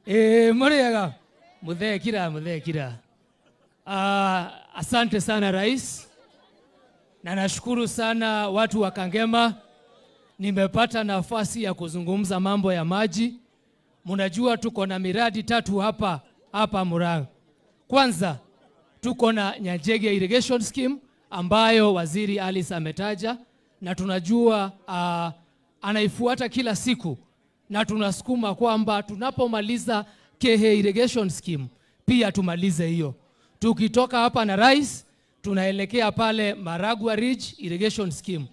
Muriega muthekira muthekira. Asante sana Rais, na nashukuru sana watu wa Kangema. Nimepata nafasi ya kuzungumza mambo ya maji. Mnajua tuko na miradi tatu hapa Murang'a. Kwanza tuko na Nyajege Irrigation Scheme ambayo Waziri Alice ametaja, na tunajua anaifuata kila siku, na tunasukuma kwamba tunapomaliza Kehe Irrigation Scheme pia tumalize hiyo. Tukitoka hapa na Rais tunaelekea pale Maragua Ridge Irrigation Scheme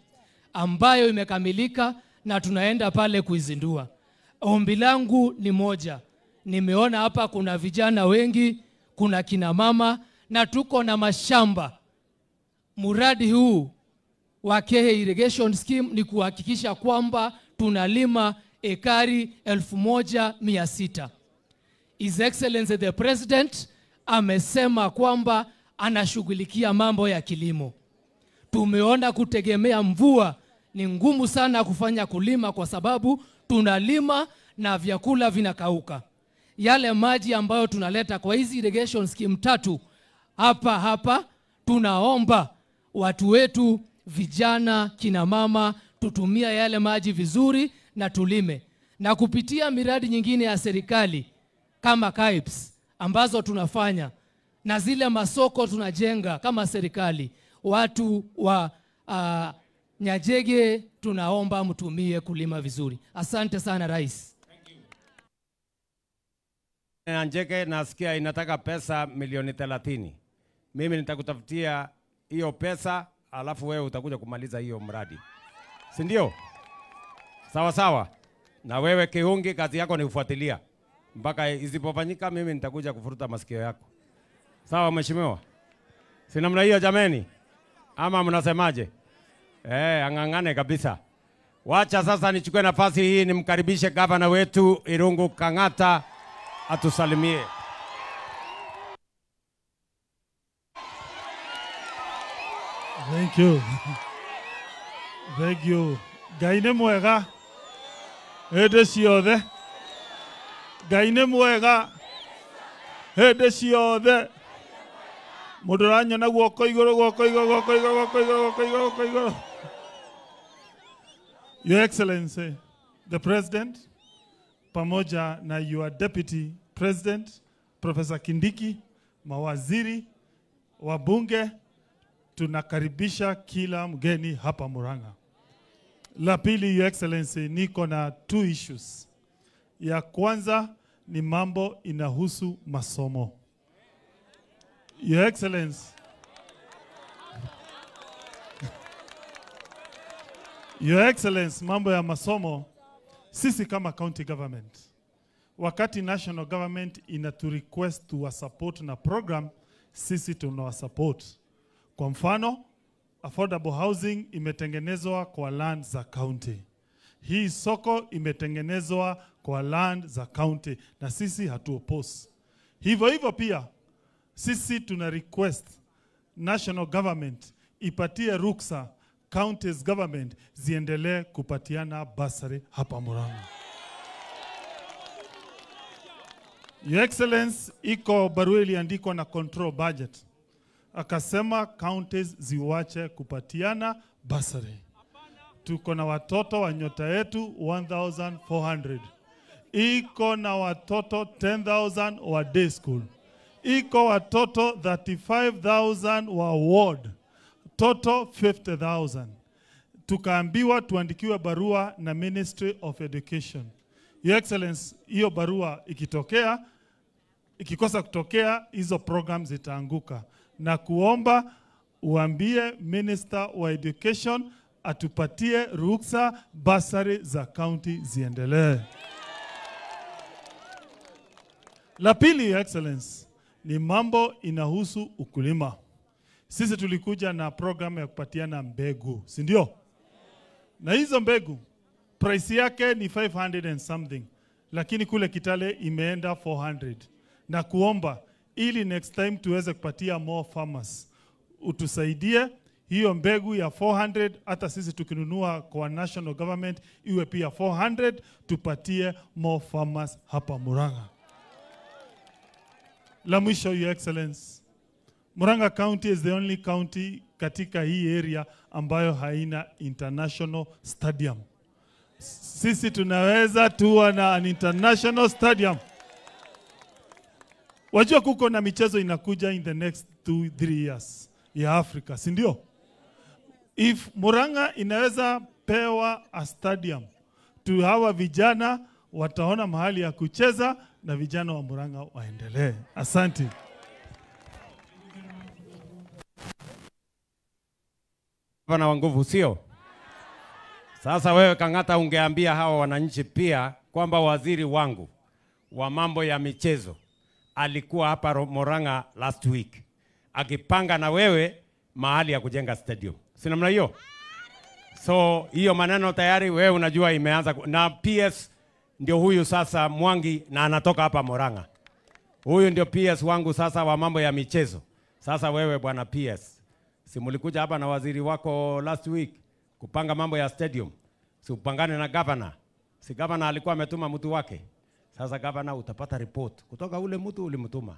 ambayo imekamilika na tunaenda pale kuizindua. Ombi langu ni moja. Nimeona hapa kuna vijana wengi, kuna kina mama na tuko na mashamba. Muradi huu wa Kehe Irrigation Scheme ni kuhakikisha kwamba tunalima ekari 1600. His Excellency the President amesema kwamba anashughulikia mambo ya kilimo. Tumeona kutegemea mvua ni ngumu sana kufanya kulima kwa sababu tunalima na vyakula vinakauka. Yale maji ambayo tunaleta kwa hizi irrigation scheme tatu hapa tunaomba watu wetu, vijana, kina mama, tutumia yale maji vizuri na tulime. Na kupitia miradi nyingine ya serikali kama KAIPS ambazo tunafanya na zile masoko tunajenga kama serikali, watu wa Nyajege tunaomba mtumie kulima vizuri. Asante sana Rais. Nyajege nasikia inataka pesa milioni 30. Mimi nitakutafutia hiyo pesa, alafu wewe utakuja kumaliza hiyo mradi. Si ndio? Sawa sawa. Na wewe Kihungi kazi yako ni kufuatilia. Mpaka isipofanyika mimi nitakuja kufuruta masikio yako. Sawa mheshimiwa? Si namna hiyo jameni? Ama mnasemaje? Angangane kabisa. Wacha sasa nichukue nafasi hii nimkaribishe gavana wetu Irungu Kang'ata atusalimie. Thank you. Thank you. Ngai nĩ mwega hĩndĩ ciothe. Ngai nĩ mwega hĩndĩ ciothe. Mũndũ ũranyona guoko igũrũ, guoko igũrũ, guoko igũrũ, guoko igũrũ, guoko igũrũ, guoko igũrũ. Your Excellency, the President, pamoja na your Deputy President, Professor Kindiki, mawaziri, wabunge, tunakaribisha kila mgeni hapa Murang'a. La pili, Your Excellency, niko na two issues. Ya kwanza ni mambo inahusu masomo. Your Excellency, Your Excellency, mambo ya masomo, sisi kama county government, wakati national government inatu request to support na program, sisi tunawasupport. Kwa mfano, affordable housing imetengenezwa kwa land za county. Hii soko imetengenezwa kwa land za county na sisi hatu oppose. Hivyo hivyo pia, sisi tuna request national government ipatie ruksa counties government ziendelee kupatiana basari hapa Murang'a. Your Excellency, iko barua iliandikwa na control budget. Akasema counties ziwache kupatiana basari. Tuko na watoto wa nyota yetu 1400. Iko na watoto 10,000 wa day school. Iko watoto 35,000 wa ward. Total 50,000. Tukaambiwa tuandikiwe barua na Ministry of Education. Your Excellency, hiyo barua ikitokea, ikikosa kutokea, hizo programs zitaanguka. Na kuomba uambie Minister wa Education atupatie ruksa basari za county ziendelee. La pili, Your Excellency, ni mambo inahusu ukulima. Sisi tulikuja na program ya kupatiana mbegu, si ndio? Na hizo mbegu price yake ni 500 and something, lakini kule Kitale imeenda 400. Na kuomba ili next time tuweze kupatia more farmers, utusaidie hiyo mbegu ya 400, hata sisi tukinunua kwa national government iwe pia 400, tupatie more farmers hapa Murang'a. La mwisho, Your Excellency, Murang'a County is the only county katika hii area ambayo haina international stadium. Sisi tunaweza tuwa na an international stadium. Wajua kuko na michezo inakuja in the next 2-3 years ya Afrika, si ndio? If Murang'a inaweza pewa a stadium tu, hawa vijana wataona mahali ya kucheza na vijana wa Murang'a waendelee. Asante. Gavana wa nguvu, sio? Sasa wewe Kang'ata ungeambia hawa wananchi pia kwamba waziri wangu wa mambo ya michezo alikuwa hapa Murang'a last week akipanga na wewe mahali ya kujenga stadium. Si namna hiyo? So hiyo maneno tayari wewe unajua imeanza na PS ndio huyu sasa Mwangi, na anatoka hapa Murang'a. Huyu ndio PS wangu sasa wa mambo ya michezo. Sasa wewe bwana PS, si mlikuja hapa na waziri wako last week kupanga mambo ya stadium? Si upangane na governor? Si governor alikuwa ametuma mtu wake? Sasa governor utapata report kutoka ule mtu ulimtuma.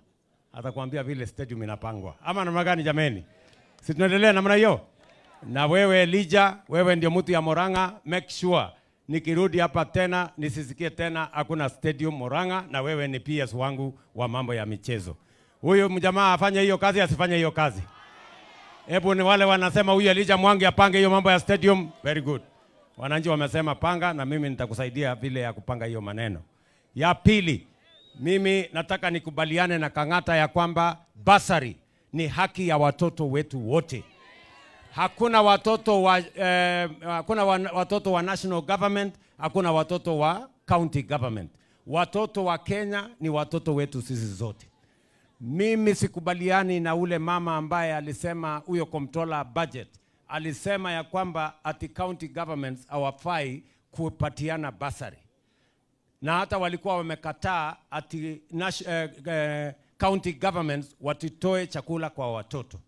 Atakwambia vile stadium inapangwa. Ama namna gani jameni? Si tunaendelea namna hiyo? Na wewe Elijah, wewe ndio mtu ya Murang'a, make sure nikirudi hapa tena nisisikie tena hakuna stadium Murang'a, na wewe ni PS wangu wa mambo ya michezo. Huyu mjamaa afanye hiyo kazi, asifanye hiyo kazi? Hebu ni wale wanasema huyu Elijah Mwangi apange hiyo mambo ya stadium, very good. Wananchi wamesema panga, na mimi nitakusaidia vile ya kupanga hiyo maneno. Ya pili, mimi nataka nikubaliane na Kang'ata ya kwamba basari ni haki ya watoto wetu wote. Hakuna watoto wa hakuna watoto wa national government, hakuna watoto wa county government. Watoto wa Kenya ni watoto wetu sisi zote. Mimi sikubaliani na ule mama ambaye alisema huyo comptroller budget alisema ya kwamba ati county governments hawafai kupatiana basari. Na hata walikuwa wamekataa ati county governments watitoe chakula kwa watoto.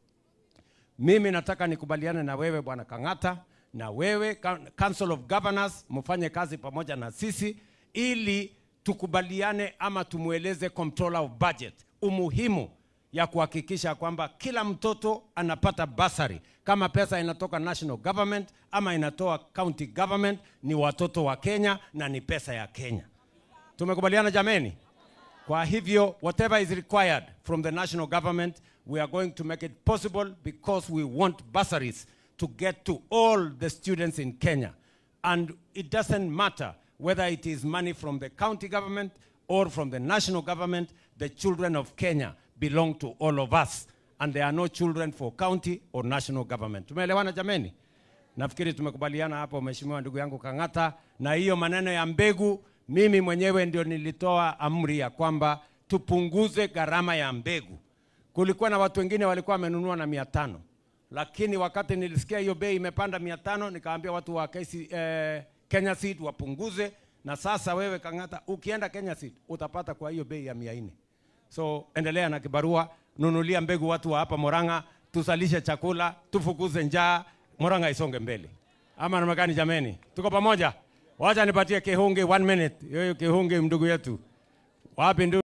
Mimi nataka nikubaliane na wewe bwana Kang'ata, na wewe Council of Governors, mfanye kazi pamoja na sisi ili tukubaliane ama tumueleze comptroller of budget umuhimu ya kuhakikisha kwamba kila mtoto anapata basari. Kama pesa inatoka national government ama inatoa county government, ni watoto wa Kenya na ni pesa ya Kenya. Tumekubaliana jameni? Kwa hivyo, whatever is required from the national government, we are going to make it possible because we want bursaries to get to all the students in Kenya. And it doesn't matter whether it is money from the county government or from the national government, the children of Kenya belong to all of us. And there are no children for county or national government. Tumeelewana jameni? Nafikiri tumekubaliana hapo, mheshimiwa ndugu yangu Kang'ata. Na hiyo maneno ya mbegu, mimi mwenyewe ndio nilitoa amri ya kwamba tupunguze gharama ya mbegu. Kulikuwa na watu wengine walikuwa wamenunua na 500. Lakini wakati nilisikia hiyo bei imepanda 500, nikaambia watu wa Kenya Seed wapunguze. Na sasa wewe Kang'ata ukienda Kenya Seed utapata kwa hiyo bei ya 400. So endelea na kibarua, nunulia mbegu watu wa hapa Murang'a, tusalishe chakula, tufukuze njaa, Murang'a isonge mbele. Ama namna gani jameni? Tuko pamoja? Wacha nipatie Kihungi 1 minute. Yoyo Kihungi ndugu yetu. Wapi ndugu?